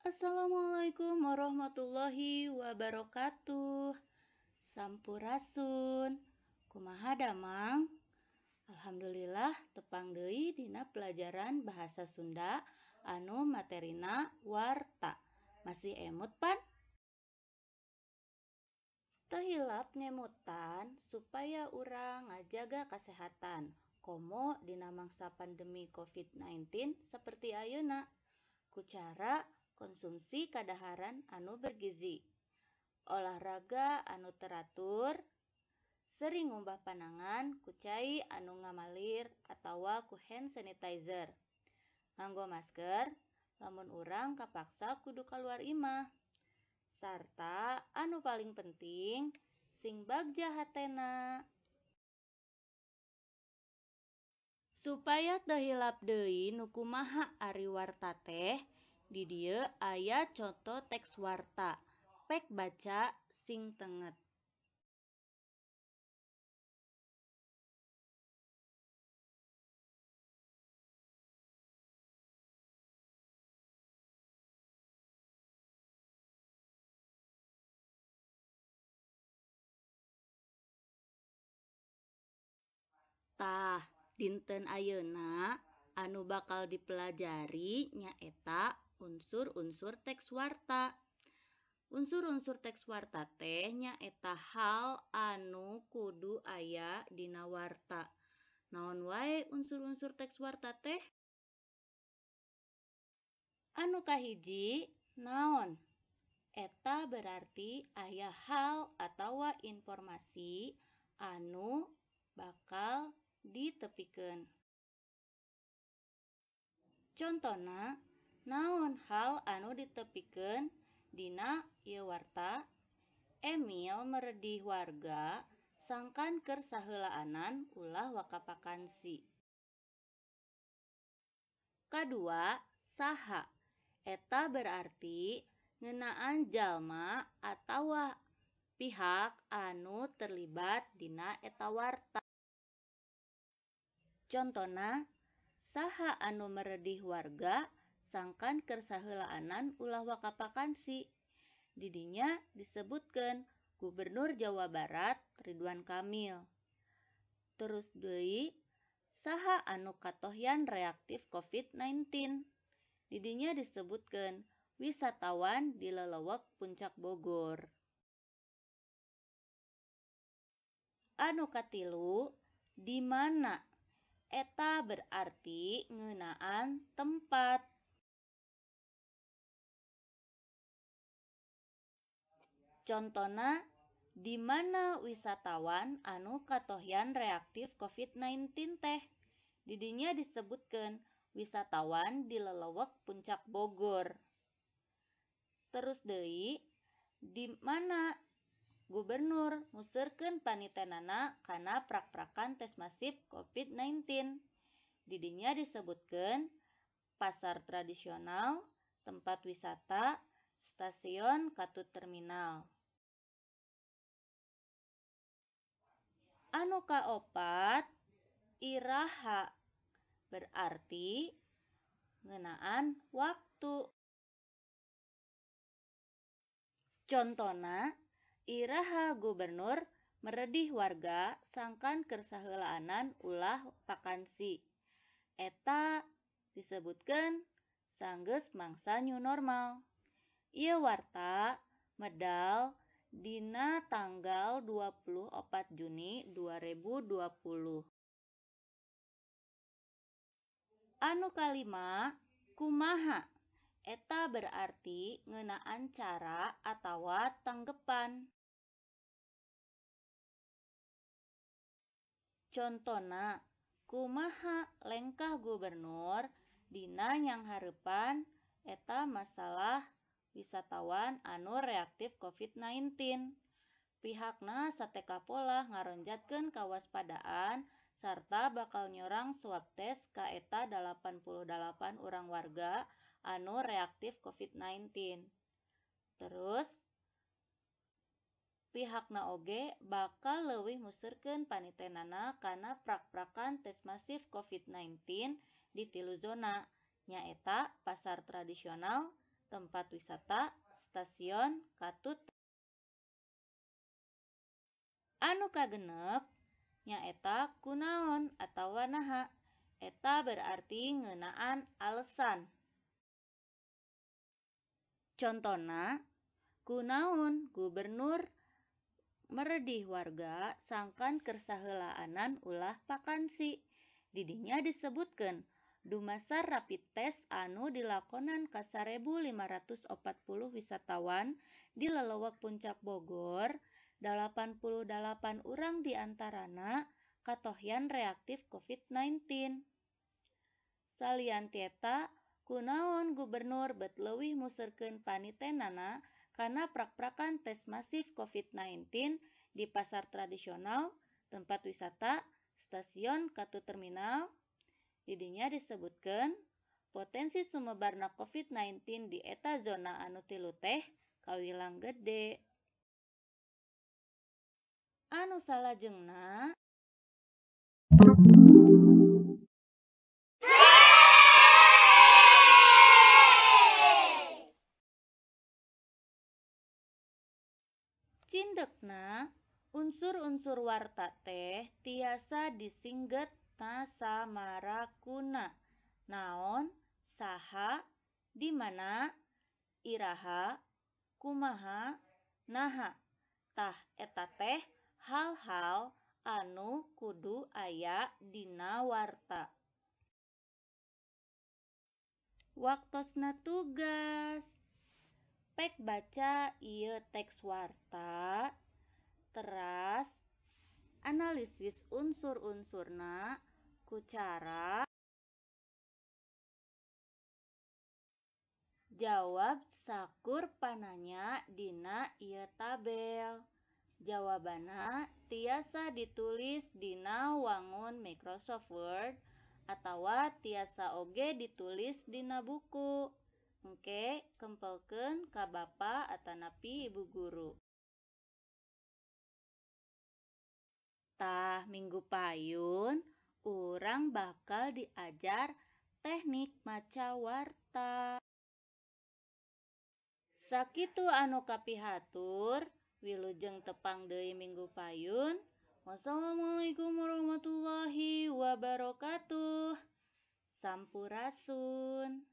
Assalamualaikum warahmatullahi wabarakatuh. Sampurasun. Kumaha damang? Alhamdulillah tepang deui dina pelajaran bahasa Sunda anu materina warta. Masih emut pan? Teu hilap ngemutan supaya urang ngajaga kasehatan komo dina mangsa pandemi COVID-19 saperti ayeuna. Ku cara konsumsi kadaharan anu bergizi, olahraga anu teratur, sering ngumbah panangan ku cai anu ngamalir atawa ku hand sanitizer, nganggo masker lamun urang kapaksa kudu kaluar imah, sarta anu paling penting sing bagja hatena. Supaya teu hilap deui nu kumaha ari warta teh, di dieu aya conto teks warta, pek baca sing tenget. Tah, dinten ayeuna anu bakal dipelajari nyaeta unsur-unsur teks warta. Unsur-unsur teks warta teh nyaeta hal anu kudu aya dina warta. Naon wae unsur-unsur teks warta teh? Anu kahiji, naon? Eta berarti aya hal atawa informasi anu bakal ditepikeun. Contona, naon hal anu ditepikeun dina ieu warta? Emil meredih warga sangkan keur saheulaanan ulah waka pakansi. Kadua, saha? Eta berarti ngeunaan jalma atawa pihak anu terlibat dina eta warta. Contona, saha anu meredih warga sangkan keur saheulaanan ulah waka pakansi. Di dinya disebutkeun Gubernur Jawa Barat Ridwan Kamil. Terus deui, saha anu katohyan reaktif COVID-19. Di dinya disebutkeun wisatawan di lelewek Puncak Bogor. Anu katilu, di mana? Eta berarti ngeunaan tempat. Contona, di mana wisatawan anu katohyan reaktif COVID-19 teh? Di dinya disebutkeun wisatawan di lelewek Puncak Bogor. Terus deui, di mana gubernur museurkeun panitenana kana prak-prakan tes masif COVID-19? Di dinya disebutkeun pasar tradisional, tempat wisata, stasiun katut terminal. Anu kaopat, iraha, berarti ngeunaan waktu. Contona, iraha gubernur meredih warga sangkan keur saheulaanan ulah pakansi. Eta disebutkeun sanggeus mangsa new normal. Ieu warta medal dina tanggal 24 Juni 2020. Anu kalima, kumaha? Eta berarti ngeunaan cara atawa tanggepan. Contona, kumaha lengkah gubernur dina nyanghareupan eta masalah wisatawan anu reaktif COVID-19. Pihakna sateka polah ngaronjatkeun kawaspadaan sarta bakal nyorang swab test ka eta 88 urang warga anu reaktif COVID-19. Terus, pihakna oge bakal leuwih museurkeun panitenana kana prak-prakan tes masif COVID-19 di tilu zona, nyaeta pasar tradisional, tempat wisata, stasiun, katut. Anu kagenep nyaeta kunaon atawa naha. Eta berarti ngeunaan alesan. Contona, kunaon gubernur meredih warga sangkan keur saheulaanan ulah pakansi. Di dinya disebutkeun dumasar rapid test anu dilakonan ka 1.540 wisatawan di lelewek Puncak Bogor, 88 urang diantarana katohyan reaktif COVID-19. Salian ti eta, kunaon gubernur bet leuwih muserkeun panitenana kana prak-prakan tes masif COVID-19 di pasar tradisional, tempat wisata, stasiun katut terminal. Di dinya disebutkeun potensi sumebarna COVID-19 di eta zona anu tilu teh kawilang gede. Anu salajengna cindekna unsur-unsur warta teh tiasa disingget nasamarakuna naon, saha, di mana, iraha, kumaha, naha. Tah eta teh hal-hal anu kudu aya dina warta. Waktosna tugas. Pek baca ieu teks warta, teras analisis unsur-unsurna ku cara jawab sakur pananya dina ieu tabel. Jawabanna tiasa ditulis dina wangun Microsoft Word atawa tiasa oge ditulis dina buku. Engke kempelkeun ka bapa atanapi ibu guru. Tah minggu payun urang bakal diajar teknik maca warta. Sakitu anu kapihatur, wilujeng tepang deui minggu payun. Wassalamualaikum warahmatullahi wabarakatuh. Sampurasun.